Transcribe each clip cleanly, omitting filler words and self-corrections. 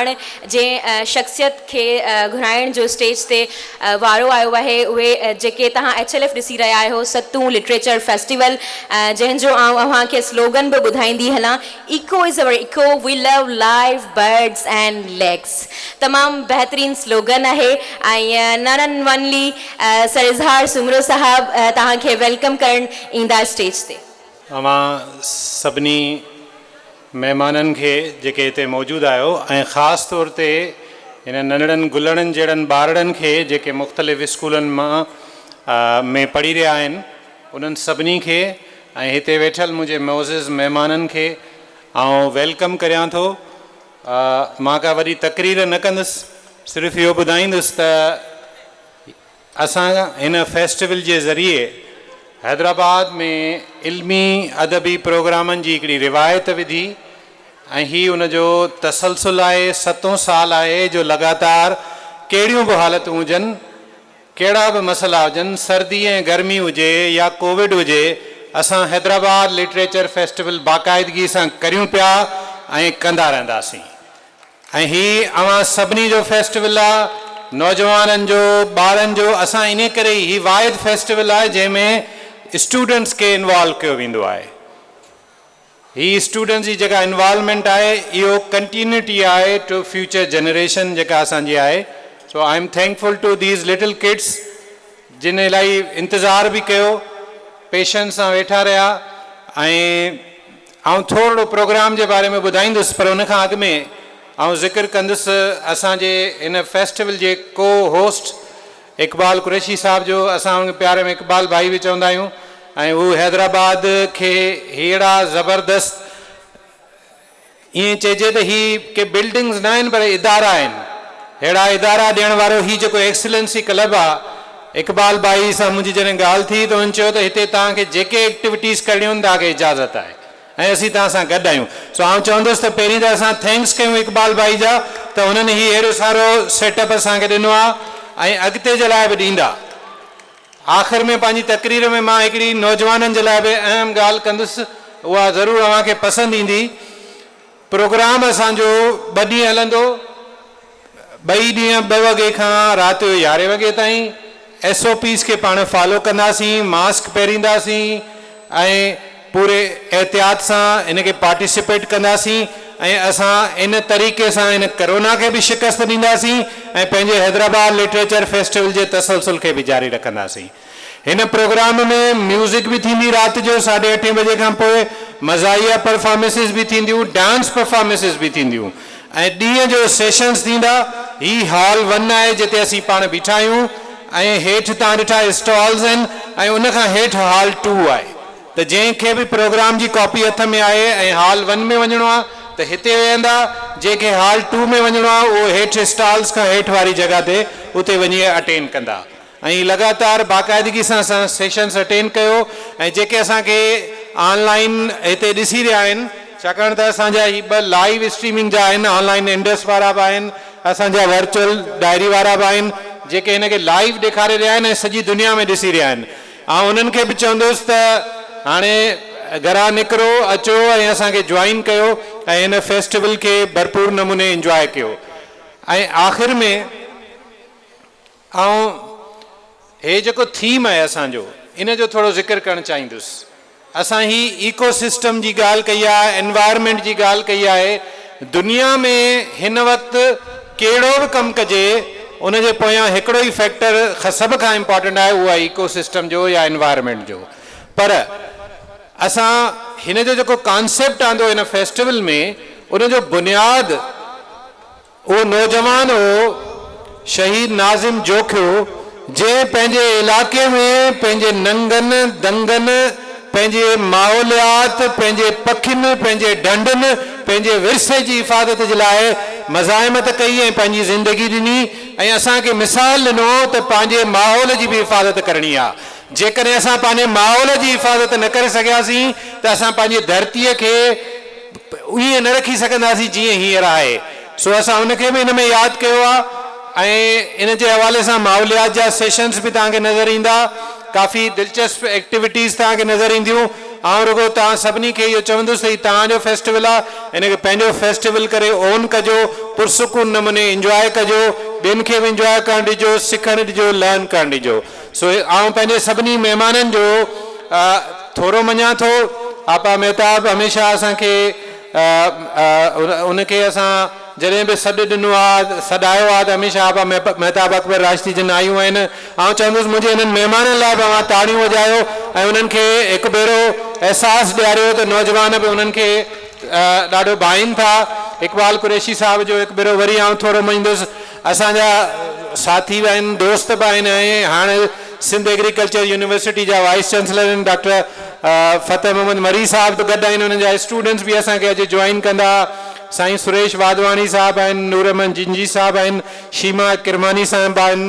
هاڻ جنهن شخصيت کي گهرائڻ جو اسٽيج تي وارو آيو آهي اهي جيڪي توهان ايڇ ايل ايف ڏسي رهيا آهيو ستون لٽريچر فيسٽيول جنهن جو آئون اوهان کي سلوگن به ٻڌائيندي هلان eco is our eco we love life birds and lakes تمام بهترين سلوگن آهي ۽ none and only sir Izhar Soomro صاحب توهان کي welcome ڪرڻ ايندا اسٽيج تي. اوهان سڀني مهمانن کي جيڪي هتي موجود آهيو ۽ خاص طور تي هن ننڍڙن گلڙن جهڙن ٻارڙن کي جيڪي مختلف اسڪولن مان ۾ پڙهي رهيا آهن انهن سڀني کي ۽ هتي ويٺل منهنجي معزز مهمانن کي آئون welcome ڪريان ٿو. مان ڪا وڏي تقرير نه ڪندس صرف اهو ٻڌائيندس ته اسان هن فيسٽيول جي ذريعي حيدرآباد ۾ علمي ادبي پروگرامن جي هڪڙي روايت وڌي ۽ هي ان جو تسلسل آهي، ستون سال آهي جو لڳاتار ڪهڙيون به حالتون هجن، ڪهڙا به مسئلا هجن، سردي ۽ گرمي هجي يا ڪووڊ هجي، اسان حيدرآباد لٽريچر فيسٽيول باقاعدگي سان ڪريون پيا ۽ ڪندا رهنداسين. ۽ هي اوهان سڀني جو فيسٽيول آ، نوجوانن جو، ٻارن جو، اسان انهي ڪري ئي هي واحد فيسٽيول آهي جنهن ۾ اسٽوڊنٽس کي انوالو ڪيو ويندو آهي. هي اسٽوڊنٽس جي جيڪا انوالومينٽ آهي اهو ڪنٽينيوٽي آهي ٽو فيوچر جنريشن جيڪا اسان جي آهي so I am thankful to these little kids جن الاهي انتظار به ڪيو پيشنس سان ويٺا رهيا ۽ آئون ٿورڙو پروگرام جي باري ۾ ٻڌائيندس پر ان کان اڳ ۾ آئون ذڪر ڪندس اسان جي هن فيسٽيول جي ڪو هوسٽ اقبال قريشي صاحب جو اسان ان کي پيار ۾ اقبال ڀائي به چوندا آهيون ۽ هو حيدرآباد کي ههڙا زبردست ائين چئجي ته هي ڪي بلڊنگز نه آهن پر ادارا آهن ههڙا ادارا ڏيڻ وارو هي جيڪو ايڪسلنسي ڪلب آ اقبال ڀائي سان منهنجي جڏهن ڳالهه ٿي ته هن چيو ته هتي توهان کي جيڪي ايڪٽيوٽيز ڪرڻيون آهن توهان کي اجازت آهي ۽ اسين توهان سان گڏ آهيون سو آئون چوندس ته پهرين ته اسان thanks ڪيون اقبال ڀائي جا ته هنن هي اهڙو سارو سيٽ اپ اسان کي ڏنو آ ۽ اڳتي جي لاء به ڏيندا. آخر ۾ پنهنجي تقرير ۾ مان هڪڙي نوجوانن جي لاء به اهم ڳالهه ڪندس، اها ضرور اوهان کي پسند ايندي. پروگرام اسان جو ٻه ڏينهن هلندو، ٻئي ڏينهن ٻه وڳي کان رات جو يارهين وڳي تائين. ايس او پيز کي پاڻ فالو ڪنداسين، ماسڪ پهرينداسين ۽ پوري احتياط سان ان کي پارٽيسپيٽ ڪنداسين ۽ اسان ان طريقي سان ان ڪرونا کي به شڪست ڏينداسين ۽ پنهنجي حيدرآباد لٽريچر فيسٽيول جي تسلسل کي به جاري رکنداسين. هن پروگرام ۾ ميوزڪ به ٿيندي رات جو ساڍي اٺين بجي کان پوء مزاحيه پرفارمنسز به ٿينديون، ڊانس پرفارمنسز به ٿينديون ۽ ڏينهن جو سيشنز ٿيندا. هي هال ون آهي جتي اسين پاڻ بيٺا آهيون ۽ هيٺ توهان ڏٺا اسٽالز آهن ۽ ان کان هيٺ هال ٽو آهي. ته جنهن کي به پروگرام جي ڪاپي هٿ ۾ آهي ۽ هال ون ۾ وڃڻو آهي ته هتي ويهندا، جنهن کي هال ٽو ۾ وڃڻو آهي اهو هيٺ اسٽالز کان هيٺ واري جڳهه تي اتي وڃي اٽينڊ ڪندا ۽ لڳاتار باقاعدگي سان اسان سيشنز اٽينڊ ڪيو ۽ جيڪي اسان کي آن لائين هتي ڏسي رهيا آهن ڇاڪاڻ ته اسان جا هي ٻه لائيو اسٽريمنگ جا آهن آن لائين انڊس وارا به آهن اسان جا ورچوئل ڊائري وارا به آهن جيڪي هن کي لائيو ڏيکاري رهيا آهن ۽ سڄي دنيا ۾ ڏسي رهيا آهن آئون انهن کي به چوندس ته هاڻي گهران نڪرو، اچو ۽ اسان کي جوائن ڪيو ۽ هن فيسٽيول کي ڀرپور نموني انجواء ڪيو ۽ آخر ۾ آئون هي جيڪو ٿيم آهي اسان جو ان جو ٿورو ذڪر ڪرڻ چاهيندس. اسان هي ايڪو سسٽم جي ڳالهه ڪئي آهي، انوائرمينٽ جي ڳالهه ڪئي آهي، دنيا ۾ هن وقت ڪهڙو به ڪم ڪجي ان جي پويان هڪڙو ئي فيڪٽر سڀ کان امپارٽنٽ آهي اهو آهي ايڪو سسٽم جو يا انوائرمينٽ جو پر اسان هن جو جيڪو ڪانسيپٽ آندو هن فيسٽيول ۾ ان جو بنياد اهو نوجوان هو شهيد ناظم جوکيو، جنهن پنهنجي علائقي ۾ پنهنجي ننگن دنگن، پنهنجي ماحوليات، پنهنجي پکين، پنهنجي ڍنڍن، پنهنجي ورثي جي حفاظت جي لاء مزاحمت ڪئي ۽ پنهنجي زندگي ڏني ۽ اسان کي مثال ڏنو ته پنهنجي ماحول جي به حفاظت ڪرڻي آ. جيڪڏهن اسان پنهنجي ماحول جي حفاظت نه ڪري سگهياسين ته اسان پنهنجي ڌرتيء کي ائين نه رکي سگهنداسين جيئن هينئر آهي. سو اسان ان کي به ان ۾ ياد ڪيو آهي ۽ ان جي حوالي سان ماحوليات جا سيشنز به توهان کي نظر ايندا. ڪافي دلچسپ ايڪٽيوٽيز توهان کي نظر اينديون. آئون رڳو توهان سڀني کي اهو چوندس ته هي توهان جو فيسٽيول آهي، ان کي پنهنجو فيسٽيول ڪري اون ڪجو، پرسڪون نموني انجواء ڪجو، ٻين کي به انجواء ڪرڻ ڏجو، سکڻ ڏجو، لرن ڪرڻ ڏجو. سو آئون پنهنجي سڀني مهمانن جو ٿورو مڃان ٿو. آپا مهتاب هميشه اسان کي، ان کي اسان جڏهن به سڏ ڏنو آهي، سڏايو آهي ته هميشه آپا مهتاب اڪبر راشدي جن آيون آهن. آئون چوندس منهنجي هنن مهمانن لاءِ به اوهان تاڙيون وڄايو ۽ انهن کي هڪ ڀيرو احساس ڏياريو ته نوجوان به انهن کي ڏاڍو ڀائين ٿا. اقبال قريشي صاحب جو هڪ ڀيرو وري آئون ٿورو مڃيندس. اسان جا ساٿي به آهن، دوست به آهن ۽ هاڻي سنڌ ايگريڪلچر يونيورسٽي جا وائيس چانسلر آهن ڊاڪٽر فتح محمد مري صاحب به گڏ آهن. انهن جا اسٽوڊنٽس به اسان کي اڄ جوائن ڪندا. سائين سريش واڌواڻي صاحب آهن، نور احمد جنجي صاحب آهن، شيما ڪرماني صاحب آهن،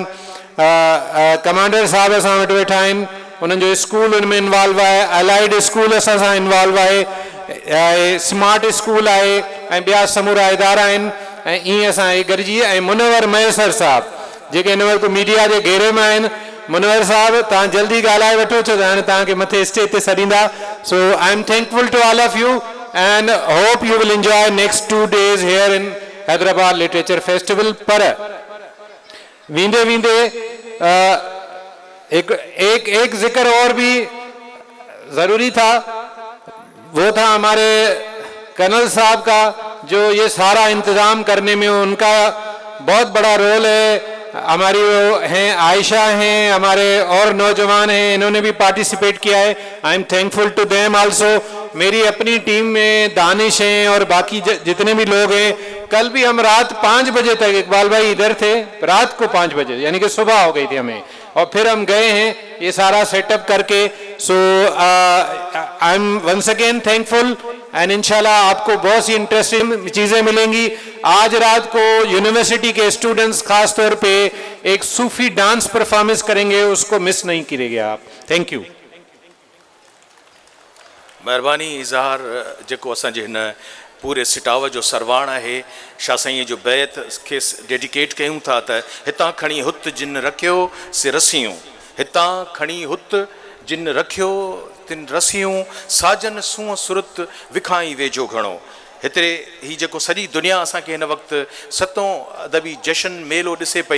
ڪمانڊر صاحب اسان وٽ ويٺا آهن، انهن جو اسڪول ان ۾ انوالو آهي، الائيڊ اسڪول اسان سان انوالو آهي، سمارٽ اسڪول آهي ۽ ٻيا سمورا ادارا آهن ۽ ائين اسان هي گڏجي ۽ منور مهيسر صاحب جيڪي هن وقت ميڊيا جي گهيري ۾ آهن. منور صاحب، توهان جلدي ڳالهائي وٺو ڇو ته هاڻي توهان کي مٿي اسٽيج تي سڏيندا. So I am thankful to all of you and hope you will enjoy next 2 days here in Hyderabad Literature Festival. پر ويندي ويندي एक एक एक जिक्र और भी ज़रूरी था. वो था हमारे कर्नल साहब का, जो ये सारा इंतज़ाम करने में उनका बहुत बड़ा रोल है. हमारी वो हैं, आयशा हैं, हमारे और नौजवान हैं, इन्होंने भी पार्टिसिपेट किया है. I am thankful to them also. मेरी अपनी टीम में दानिश हैं और बाकी जितने भी लोग हैं. कल भी हम रात 5 बजे तक, इकबाल भाई इधर थे, रात को 5 बजे, यानी कि सुबह हो गई थी हमें और फिर हम गए हैं ये सारा सेटअप करके. So I am once again thankful and इंशाल्लाह आपको बहुत सी इंटरेस्टिंग चीज़ें मिलेंगी. आज रात को यूनिवर्सिटी के स्टूडेंट्स खास तौर पे एक सूफी डांस परफॉर्मेंस करेंगे, उसको मिस नहीं करेंगे आप. Thank you. महिरबानी इज़हार, जेको असांजे हिन पूरे सिटाव जो सरवाण आहे. शाह साईं जो बैत खेसि डेडिकेट कयूं था त हितां खणी हुत जिन रखियो से रसियूं, हितां खणी हुत जिन रखियो तिन रसियूं, साजन सूंहं सुरत विखाई वेझो घणो. हिते ही जेको सॼी दुनिया असांखे हिन वक़्तु सतों अदबी जशन मेलो ॾिसे पई.